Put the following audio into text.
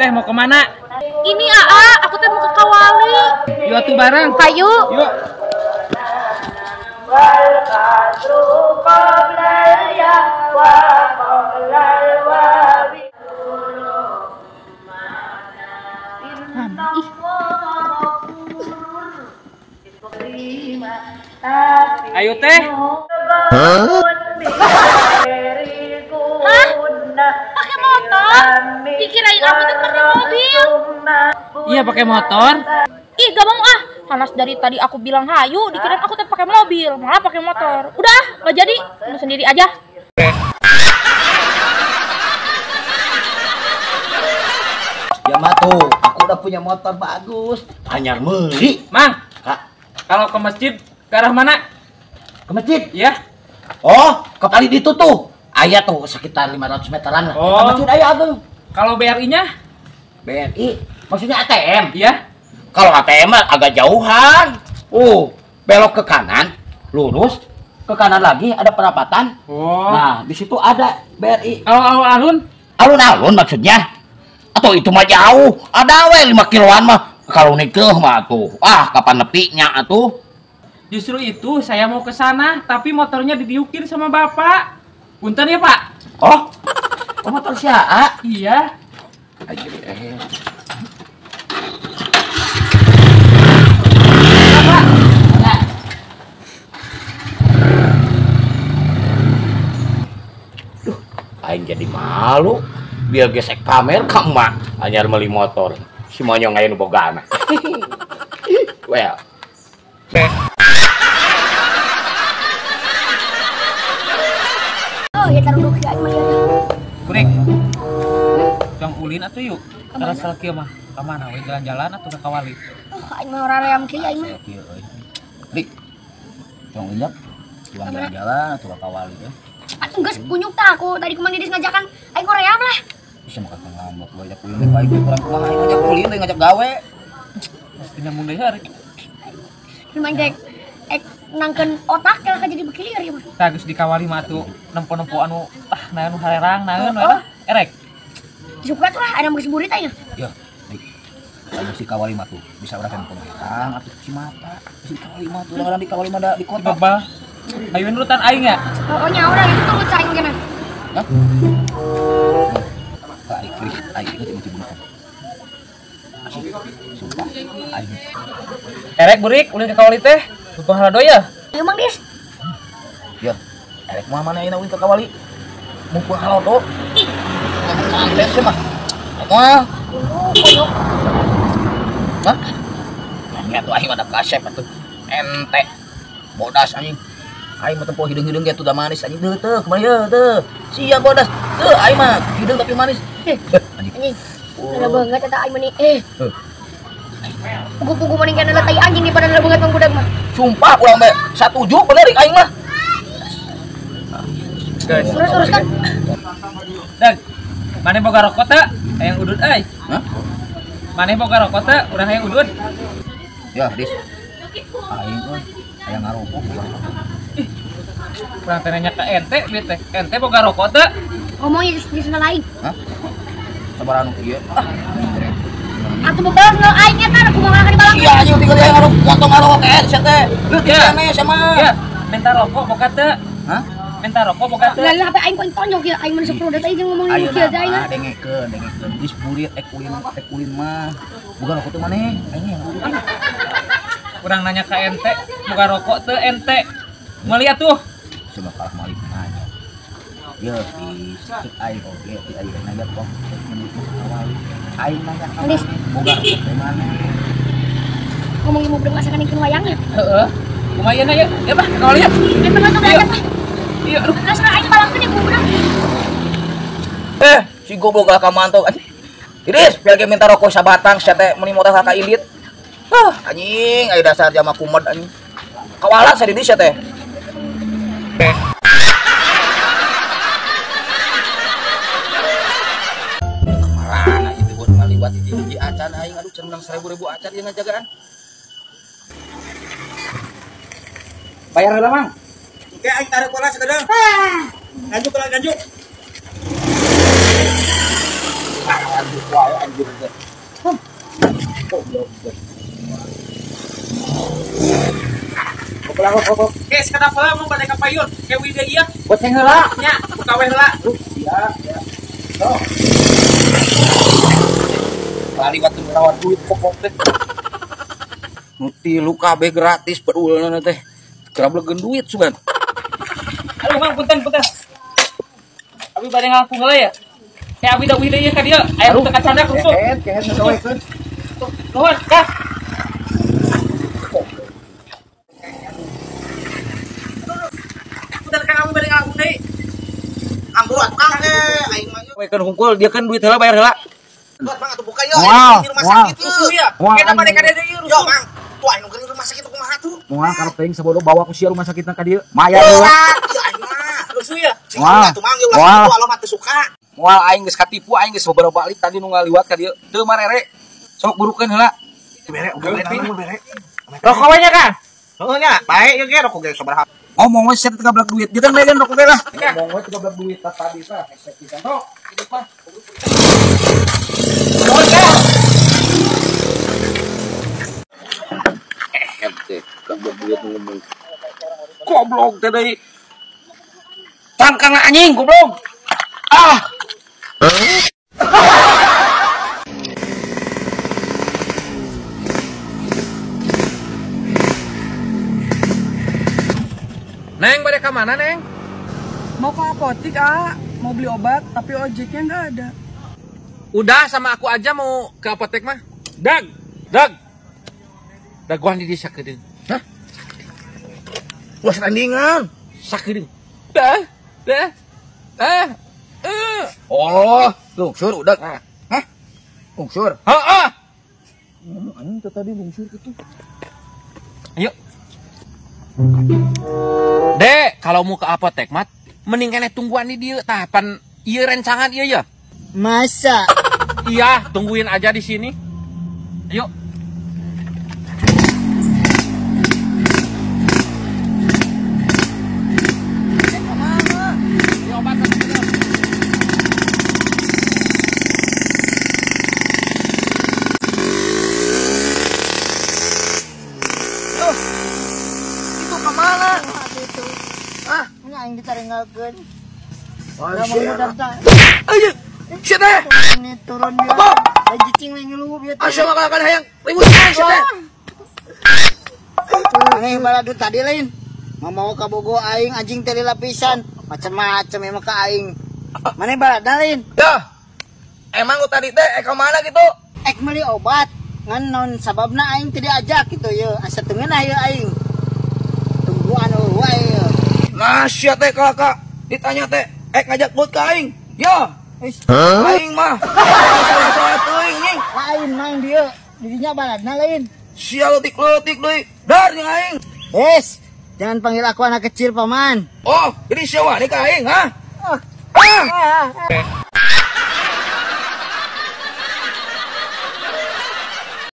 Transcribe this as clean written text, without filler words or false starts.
Teteh mau kemana? Ini AA, aku teh mau ke Kawali. Yuk atuh bareng. Hayu. Yuk. Ayo teh. Hah? Pakai motor? Dikirain aku tuh pakai mobil. Iya pakai motor. Ih gak mau ah. Hanas dari tadi aku bilang hayu, dikirain aku tuh pakai mobil, malah pakai motor. Udah, gak jadi, lu sendiri aja. Ya mah tuh, aku udah punya motor bagus. Anyar meuli. Mang, Kak, kalau ke masjid ke arah mana? Ke masjid? Iya. Oh, ke kali itu tuh. Ayah tuh sekitar 500 meteran lah. Oh. Ke masjid ayah ageng. Kalau BRI-nya? BRI maksudnya ATM? Iya. Kalau ATM mah agak jauhan. Belok ke kanan, lurus, ke kanan lagi ada perapatan. Oh. Nah, di situ ada BRI. Kalau alun-alun? Alun-alun maksudnya? Atau itu mah jauh. Ada we 5 kiloan mah. Kalau nikah mah tuh. Ah, kapan nepinya atuh? Justru itu saya mau ke sana, tapi motornya didiukin sama bapak. Punten ya, Pak. Oh. Oh, motor si AA? Iya. Pak. Duh, aing jadi malu. Biar gesek pamer ka emak anyar meuli motor. Si monyong aya nu boga anak. Well. Oh, ya taruh dulu ya, Kurik. Jang ulin atuh yuk. Karena salaki mah ka mana we jalan-jalan atuh ke Kawali. Oh, aing mah raream kieu aing mah. Kieu euy. Rik. Jang ulin jalan-jalan atuh ke Kawali teh. Atuh geus kunyuk tah aku tadi kumaha didis ngajakan aing koream lah. Bisa mah kakak ngambek we ngajak ulin bae kurang kumaha aing ngajak ulin deui ngajak gawe. Pasti nyambung deui hari. Cuman dek nangkeun otak kalah jadi bekilir ya mah. Tah geus di Kawali mah atuh nempo-nempo anu ah naon harerang naon we lah erek. Suka tuh lah ada geus burit aya. Ya, Dik. Kalau si Kawali mah tuh bisa urang tempo herang atuh si mata. Si Kawali mah tuh urang di Kawali mah da di kota. Bebal. Ayo nurutan aing ya. Pokoknya orang itu tuh aing kana. Hah? Aing aing itu tiba-tiba. Sumpah aing. Erek burik ulin ke Kawali teh. Dukung halado ya? Ayo Mang Dis. Ya, erek mah mana ayeuna ulin ke Kawali? Mumpung halodo. Ih. Santai sih mah. Moal. Kunyuk. Hah? Ya tuh aing ada kasep atuh. Ente. Bodas anjing. Aing mah tempo hideung-hideung ge tuh da manis anjing. Teu teu kumaha ieu teu. Sia bodas. Teu aing mah hideung tapi manis. Anjing. Ada banget eta aing mah nih. Pugu-pugu maning kana tai anjing di pada banget mang budak mah. Sumpah urang mah satuju bener aing mah. Guys, terus kan. Dag. Maneh boga rokok teu? Hayang udud euy. Hah? Maneh boga rokok teu? Urang hayang udud. Ya, Dis. Aing euy, hayang ngarokok. Ih. Urang teh nanya ka ente, bieu teh. Ente boga rokok teu? Ngomongnya di sana lain. Hah? Sabar anu kieu. Ah. Atuh bebal sendal aing eta kumaha ka dibalak. Iya anjing tinggal aing ngarokok, potong ngarokok ke sia teh. Leutik keneh sia mah. Ya, minta rokok boga teu? Hah? Minta rokok boga teu? Lah HP aing kok tonjok ya aing mun 10 detik aing ngomong kieu teh aing. Dengekeun, dengekeun. Geus burit ek ulin mah. Boga rokok teu maneh? Aing yang ulin. Urang nanya ka ente, boga rokok teu ente? Meuli atuh. Coba kalah malik nanya. Ya, di cek aing oge di aing nanya kok menuju Kawali. Aing nanya ka maneh, boga rokok teh maneh? Ngomongin mau budak masakan yang wayangnya. Heeh. Lumayan ya. Ya, Pak, Kawali ya. Ente mah Pak. Iya, aduh. Lah aing balangkeun ya budak. Si goblok lah ka mantau anjing. Idris, biar ge minta rokok sabatang sia teh meuni motor ka indit. Hah, anjing, aya dasar jama kumed anjing. Kawalat sa di sia teh. Kamarana itu buat ngaliwat hiji-hiji acan aing aduh can menang 1000 ribu acan ieu ngajagaan. Bayar heula, Mang. Oke, aing tarik bola sakedeung. Lanjut, lanjut. Anjir wae anjir teh. Goblok. Goblok. Oke, sekedap heula mun bade ka payun. Ke wide ieu. Boceng heula. Nya, buka we heula. Sia, ya. Sok. Kali batu merawat duit pokok teh. Nu tilu kabeh gratis pedulna teh. Kerablegeun duit sugan. Aduh, Mang, punten. Abi bade ngalangkung heula ya. Eh, abi da wide ieu ka dieu. Aya teu kacanda kusuk. Kehet sawekeun. Nuhun, Kak. Punten Kang, abi bade ngalangkung deui. Ampun atuh Kang aing mah. Wekeun hungkul dia kan duit heula bayar heula. Buat Mang atuh buka yo di rumah sakit rusuh ya. Kita bade ka dieu deui rusuh. Yo Mang, tuh aing nu di rumah sakit kumaha tuh? Moal karep teuing sabodo bawa ku sia rumah sakitna ka dieu. Mayar heula. Ieu aing mah rusuh ya. Wah, atuh Mang ulah kitu aloh mah teu suka. Moal aing geus katipu aing geus beberapa balik tadi nu ngaliwat ka dieu. Teu marere. Sok burukeun heula. Bere, bere. Rokok we nya Kang. Heeh nya, bae ieu ge rokok ge sabaraha. Ngomong we sia teu gablek duit. Dia kan megan rokok ge lah. Ngomong we teu gablek duit tas tadi tah hese pisan. Sok, hidup mah. Nuhun Kang. Teh gablek duit ngomong. Goblok teh deui. Tangkang anjing goblok. Ah. Neng, bade ka mana, Neng? Mau ke apotik, ah. Mau beli obat, tapi ojeknya nggak ada. Udah, sama aku aja mau ke apotek mah. Dag, dag. Daguan di desa sakedeung. Hah? Wah, tandingan. Sakedeung. Dah, dah. Ah. Oh, lungsur udah. Hah? Lungsur. Heeh. Ngomong anjing tadi lungsur gitu. Ayo. Dek, kalau mau ke apotek mat, mending kene tungguan di dieu tahapan ieu rencangan ieu ya. Masa? Iya, tungguin aja di sini. Ayo. Itu kemana? Itu. Ah, ini aing ditaringgalkeun. Ayo, sia teh. Ini turun dia. Apa? Cicing we ngeluh bieu. Asa makalakan hayang ribut sia teh. Aneh baladu tadi lain. Mau ka Bogo aing anjing teh lapisan. Macem-macem emang ka aing. Maneh balada lain? Dah. Emang lu tadi teh ka mana gitu? Ek meuli obat. Ngan non sababna aing teu diajak gitu ye. Asa teu ngeunah ye aing. Tungguan wae ye. Nah, sia teh kakak ditanya teh ek ngajak buat ka aing. Ya. Aing mah. Salah teuing nying. Lain mang dieu. Dirinya baladna lain. Sia leutik-leutik deui. Dar jeung aing. Yes. Jangan panggil aku anak kecil, Paman. Oh, jadi sia wani ka aing, ha? Oh. Ah.